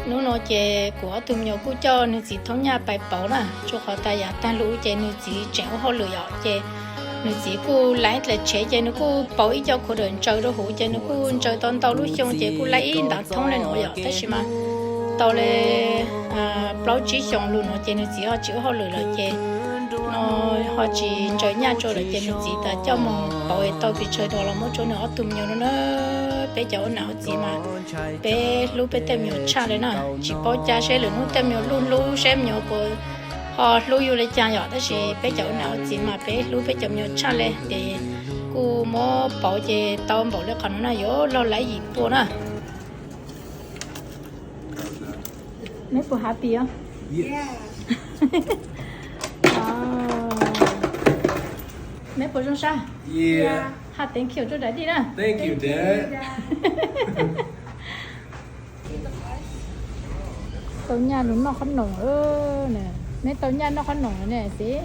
Hnub no ces kuv ob tug me nyuam kuj coj nws txiv thoob nyaj pais pauv na, rua qhov tas yav taag lug ces nws txiv tseem ua hauj lwm yom, ces nws txiv kuj laib dlaim tshev ces nws kuj pauv ib co khuv dawm ntsaws rua huv ces nws kuj ntsaws tau ntau lub xyoo ces kuj laib ib ntav thoob le nuav yom, tab sis mas tau le plaub tsib xyoos lug nuav ces nws txiv ho tsis ua hauj lwm lawm ces no ho tsis ntsaws nyaj rua lawm ces nws txiv tas coj moog pauv tau pes tsawg dua los muab rua nws ob tug me nyuam no na. Peb cov ua nam ua txiv mas peb hlub peb tej me nyuam tshaj le na, tsis paub cas seb lwm hnub tej me nyuam luj hlub seb me nyuam puas ho hlub yug le caag yom, tab sis peb cov ua nam ua txiv mas peb hlub peb cov me nyuam tshaj le ces kuj muab pauv ces tau npaum le qhov no na, yuav luag laib yim pua na. Neb puas happy os? Neb puas zoo sab? Hais thank you rua daddy na. Tau nyaj lug noj qhob noom, neb tau nyaj noj qhob noom ne xib.